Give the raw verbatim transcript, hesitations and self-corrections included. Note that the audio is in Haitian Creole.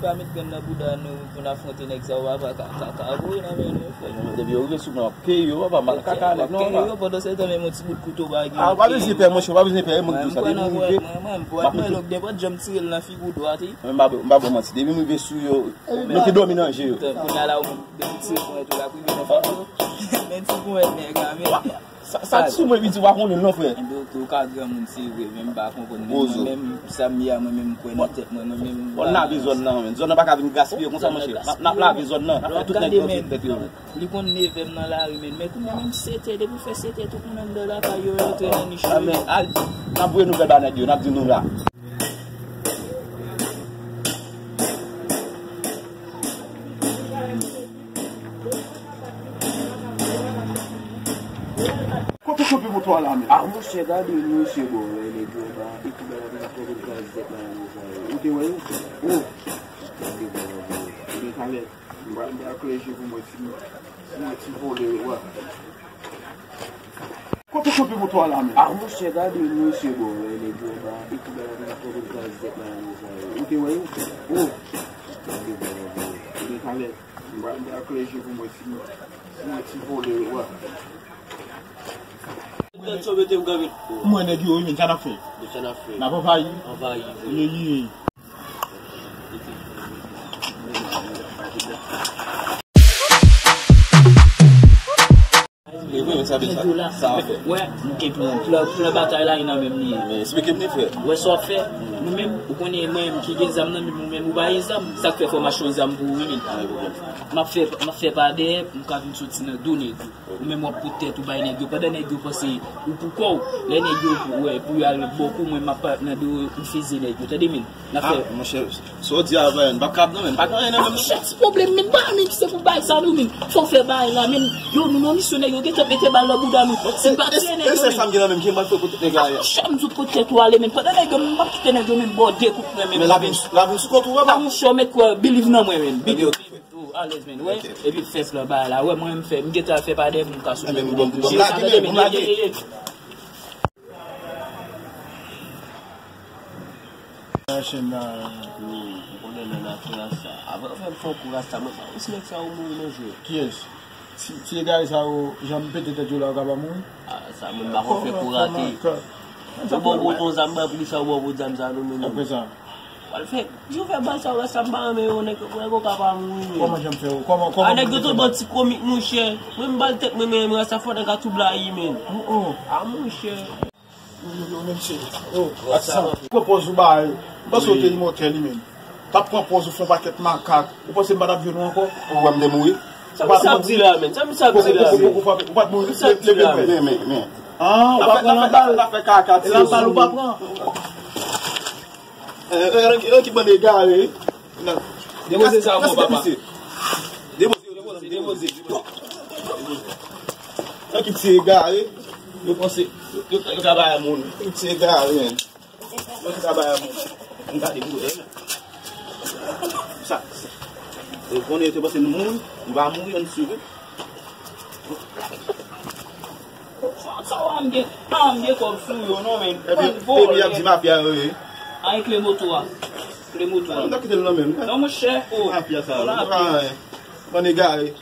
Pa met grenn nan bouda nou pou n afwonte nèg sa yo, papa, ka, ka, ka voye nan men nou, frè. Depi yo rive sou mwen, w ap peye yo, papa, m al kaka nèg non, papa. Yo, pandan se tan, menm yon ti bout kouto pa gen. Ah, w pa bezwen pè, monchè, w pa bezwen pè, e mwen ki di w sa, depi m rive, m ap mete. Mwen, lòk, nenpòt jan m tire l nan figi w dwat, wi. Mwen, m pa, m pa bon manti, depi m rive sou yo, nou te dòmi nan je yo. Kounye a la, ou menm, depi w tire pwen tou, l ap rive nan figi w. Men ti pwen nèg la, men. Sa, sa k sou mwen, piti, w pa konnen l non, frè. Ebyen, ok, ou ka granmoun, se vre, men m pa konprann. Mwen menm, sa m ye a, mwen menm, m kwè nan tèt mwen, mwen menm, m pa. Bon, n lave zòn nan, men. Zòn nan pa ka vin gaspiye konsa, monchè. N ap, n ap lave zòn nan, n ap fè tout nèg yo vin tèt yo. Li konn nevè m nan lari, men, men kounye a menm setè, depi w fè setè, tout moun anndan lakay yo rantre nan nich yo. Ah, men, al, n ap voye nouvèl ba nèg yo, n ap di nou la. Kote kanpe moto a la, men? Ah, monchè, gade misye, bon, wè, nèg yo anba, epi bagay la, vin fè gazèt la, nèg sa yo. Ou te wè yo? Oh! Gade, bon, bon, bon. Ebyen, talè, m pral, m pral klè je pou mwen, ti, pou mwen, ti vòlè yo a. Kote kanpe moto a la, men? Ah, monchè, gade misye, bon, wè, nèg yo anba, epi bagay la, vin fè gazèt la, nèg sa yo. Ou te wè yo? Oh! Gade, bon, bon, bon. Ebyen, talè, m pral, m pral klè je pou mwen, ti, pou mwen, ti vòlè yo a. Mwen nèg yo, wi, men sa n ap fè? Sa n ap fè? N ap anvayi. Anvayi, wi. Ye, ye. Nèg yo la, wè, nou gen plan, plan, plan batay la, e nan men m li ye. Men esplike m li, frè. Wè sa w ap fè, nou menm, ou konnen mwen menm ki gen zam nan men m, ou menm ou pa gen zam, sa k fè fò m achte yon zam pou ou, wi, men. M ap fè, m ap fè pa dèyè, m ka vin soti nan do nèg yo. Ou menm w ap pot tèt ou bay nèg yo. Pandan nèg yo panse ou pou kò w, lè nèg yo pou, wè, pou yo al bò kou, mwen m ap parèt nan do, m fize nèg yo. Tande, men. N ap fè. Ah, monchè, sa w di a, men, m p ap kab non, men. M pa gen anyen nan men m. Monchè, ti pwoblèm, men, pa menm ki se pou bay sa, non, men. Fò w fè bay la, men. Yo, nou nan misyon, nèg yo gentan mete bal nan bouda nou. Si n pa tiye nèg yo, men. E se sa m gen nan men m, ki m pral fè kote nèg la ye. Monchè, m di w pot tèt ou ale, men. Pandan nèg yo, m ap kite nèg yo, men, ba w de kout men, men. Men la vin, la vin sou kont ou, papa. Ah, monchè, mèt kwè, believe nan mwen, men. Believe. Ou alèz, men, wè. Epi fès lan bagay la, wè, mwen menm fè, m gentan fè pa de moun ka sou. Ebyen, m bon, m bon, lage, men, m lage. Machin nan. Ou konnen nan nati rasta. Avan fè m fè kou rasta, mwen pa wè si nèg sa yo mouri nan je. Kiyès? Ti, ti egare sa yo, jan m pete tèt yo la, yo ka pa mouri? Ah, sa mwen pa konn fè kou rate. Ou ba w gwo ton zam, ba plis sa, ou ba w gwo zam sa, nou menm. Apre sa? Pral fè, yo fè bal sa yo la, sa m pa renmen yo, nèg, nèg yo ka pa mouri, men. Kòman jan m fè yo? Kòman, kòman. Ah, nèg yo tou bon ti komik, monchè. Mwen, m bal tèt mwen, men, men, sa fò nèg a tou blayi, men. Oh, oh. Ah, monchè. Non, non, non, menm se. Oh, sa. Pran pòz ou bay. M panse w te imòtèl, li menm. T ap pran pòz ou fè yon pakèt makak. Ou panse m pa t ap jwenn ou ankò? Ou wè m te mouri? Sa misye ap di la, men? Sa misye ap di la, men? Ou pa t mouri? Sa misye ap di la, men? Men, men, men. Ah, ou pa pran lanbal? L ap fè kaka, ti. Lanbal ou pa pran? Eh, eh, eh, ki bann egare, wi. Depoze sa, mon papa. Depoze, depoze, depoze. Nan ki ti egare, yo panse, yo, yo ka bay moun. Ki ti egare, men. Yo ka bay moun. M gade pou yo, men. Sa, sa. Yo konnen yo te panse nou mouri, nou pa mouri, ann swiv. Sa w a m gen, a m gen kòb sou yo, non, men. Epi, epi y ap di mafya yo ye. Ay, kle moto a. Kle moto a. Mwen ta kite l nan men m. Non, monchè, oh. Mafya sa yo. Bann egare.